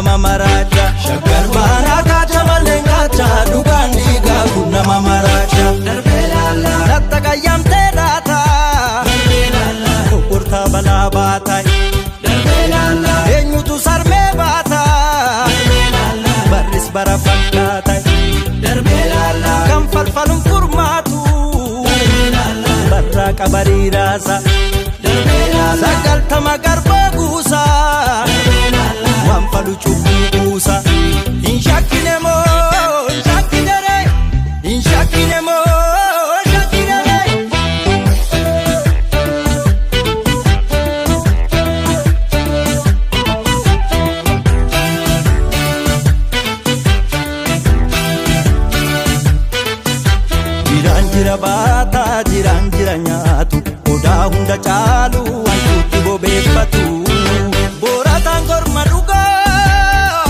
nama maraacha. Shaggar baanaa kaacha malee kaacha dhugaan dhiigaa kun nama maraacha. Latta qayyamtee laata gurgurtaa balaa baata. Eenyutu sarmee baata barris bara fakkaata. Kan falfaluun furmaatu barraa qabarii raasa. 90 garbaa guusa waan falu cubbuu buusa. Hin shakkine moo hin shakkine ree hin shakkine moo hin shakkine ree. Jiraan jira baataa jiraan jira nyaatu odaa hunda caalu wantuutti bobeeffatu. Boorataan gorma dhugaa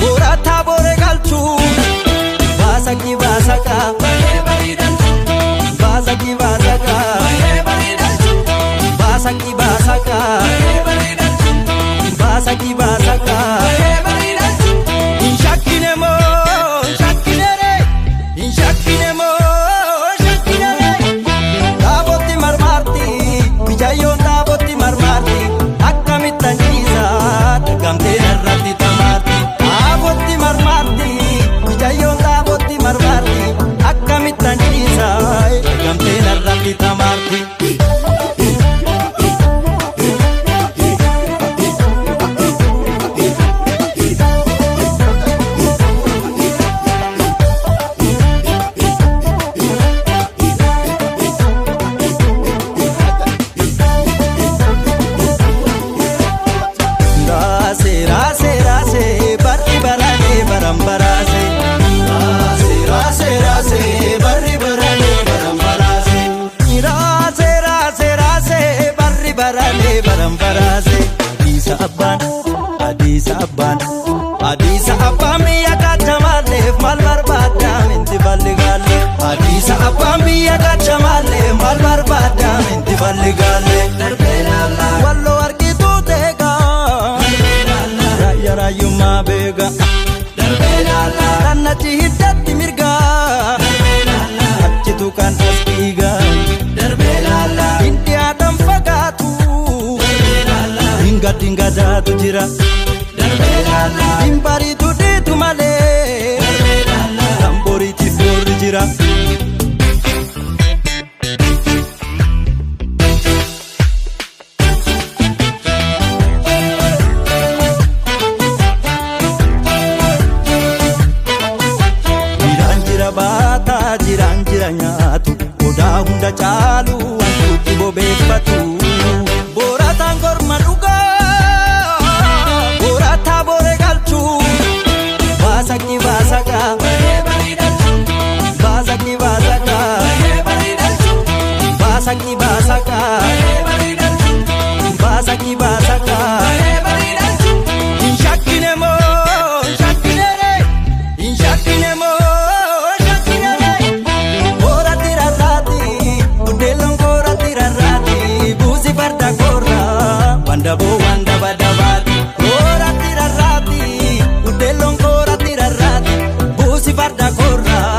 boorataa booree galchuu baasakki baasaka baasakki baasaka baasakki baasaka baasakki baasaka. Hin shakkine moo hin shakkine ree hin shakkine moo hin shakkine ree. Dhaabotti marmaarti mijayyoon dhaabotti marmaarti akkamitti anjiisa dhagamtee narratti tamaarti. Dhaabotti marmaarti mijayyoon dhaabotti marmaarti akkamitti anjiisa dhagamtee narratti tamaarti. Raase raase raase barri barane baran baraase. Raase raase raase barri barane baran baraase. Raase raase raase barri barane baran baraase. Adiisa abbaan adiisa abbaan adiisa abbaan biyya kaachamaalleef maal barbaadda minti balli gaalle. Adiisa abbaan biyya kaachamaallee maal barbaadda minti balli gaalle. Walloo argituu teegaa. Raayyaa raayyummaa beeka. Rannachi hiddatti mirga. Achitu kan as dhiiga. Hin dhiyaatan fagaatu. Hin gaddiin gadaatu jira. Hin bariitu dhiitu malee. Kan boriitiif boorri jira. Jiraan jira baataa jiraan jira nyaatu odaa hunda caalu wantuutti bobeeffatu. Boorataan gorma dhugaa boorataa booree galchuu baasakki baasaka baasakki baasaka baasakki baasaka baasakki baasaka. Hin shakkine moo hin shakkine ree hin shakkine moo hin shakkine ree. Kooratti rarraati buddeeloon kooratti rarraati buusi farda koorraa wandaboo wandaba dabaati. Kooratti rarraati buddeeloon kooratti rarraati buusi farda koorraa.